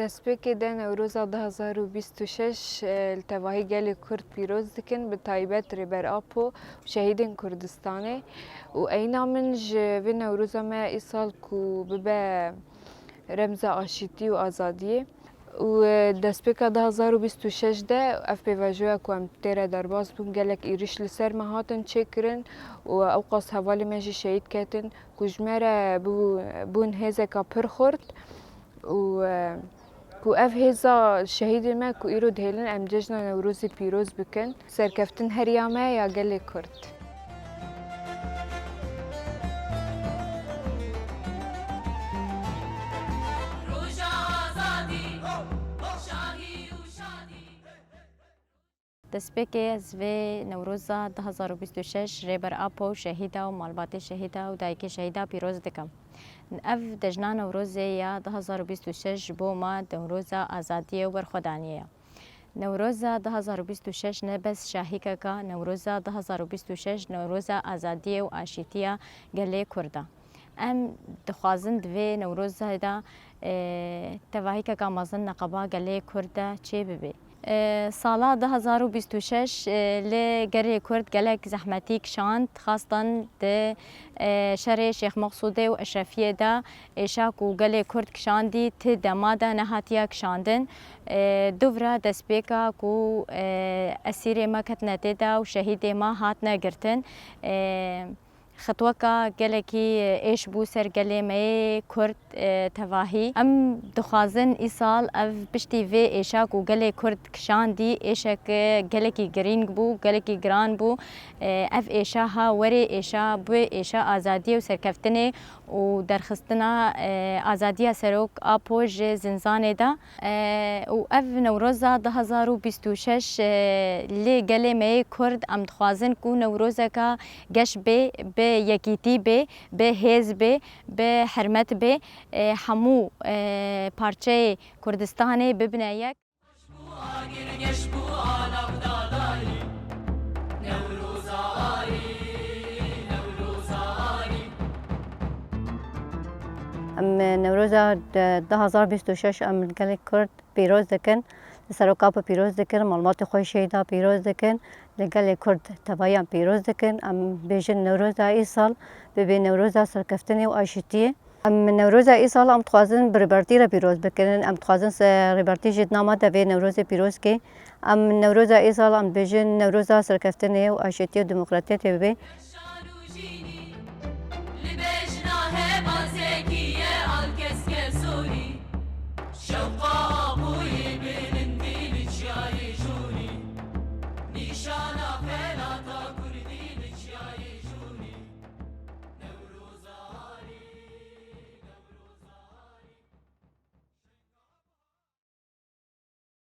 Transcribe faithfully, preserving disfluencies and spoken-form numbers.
Destpêkê de Newroza du hazar û bîst û şeş, e, li tevahî gelê Kurd pîroz dikin, bi taybet Rêber Apo û şehîdên Kurdistanê û eyna min ji vê Newroza me îsal ku bibe remza aşîtî û azadiyê. Û, e, destpêka du hazar û bîst û şeş de ev pêvajoya ku em tê re derbas bûn, gelek êrîş li ser me hatin çêkirin û ewqas hevalê me jî şehîd ketin ku ji me re bû-, bûn hêzeka pir xurt û, e, ku ev hêza şehîdê me ku îro dihêlin em cejna Newrozê pîroz bikin. Serkeftin her ya me ya gelê Kurd. Destpêkê ez vê Newroza du hazar û bîst û şeş Rêber Apo û şehîda û malbatê şehîda û dayikê şehîda pîroz dikim. Ev cejna Newrozê ya du hazar û bîst û şeş ji bo me Newroza azadiyê û berxwedaniyê ye. Newroza du hazar û bîst û şeş ne bes şahîkeka Newroza du hazar û bîst û şeş, Newroza azadiyê û aşîtiya gelê Kurd e. Em dixwazin di vê Newrozê de, e, tevahîkeka mezin neqeba gelê Kurd de çê bibe. E, sala du hazar û bîst û şeş, e, li gelê Kurd gelek zehmetî kişand, xastan di, e, şerê Şêx Meqsûdê û Eşrefiyê de êşa ku gelê Kurd kişandî ti dema de nehatiye kişandin. E, dûvra destpêka ku, e, esîrê me ketine tê de û şehîdê me hatine girtin. E, Xetweka gelekî êş bû ser gelê me yê Kurd, e, tevahî. Em dixwazin îsal ev piştî vê êşa ku gelê Kurd kişandî, êşek gelekî girîng bû, gelekî giran bû. E, ev êşa ha werê êşa bû, êşa azadiyê û serkeftinê û derxistina, e, azadiya Serok Apo ji zinzanê de. E, û ev Newroza du hazar û bîst û şeş, e, li gelê me yê Kurd em dixwazin ku Newrozeka geş bê, bi yekîtî bê, bi hêz bê, bi hermet bê, e, hemû, e, parçeyê Kurdistanê bibine yek. Em Newroza du hazar bîst û şeş em li gelê Kurd pîroz dikin, li Serok Apo pîroz dikin, malbatê xwe şehîda pîroz dikin, li gelê Kurd tevahiyan pîroz dikin. Em bêjin Newroza îsal bibe Newroza serkeftinê û aşîtiyê. Em Newroza îsal em dixwazin bi Rêbertî re pîroz bikin. Em dixwazin se Rêbertî jî di nav me de vê Newrozê pîroz ke. Em Newroza îsal em dibêjin Newroza serkeftinê û aşîtiyê û demokratiyetê bibe.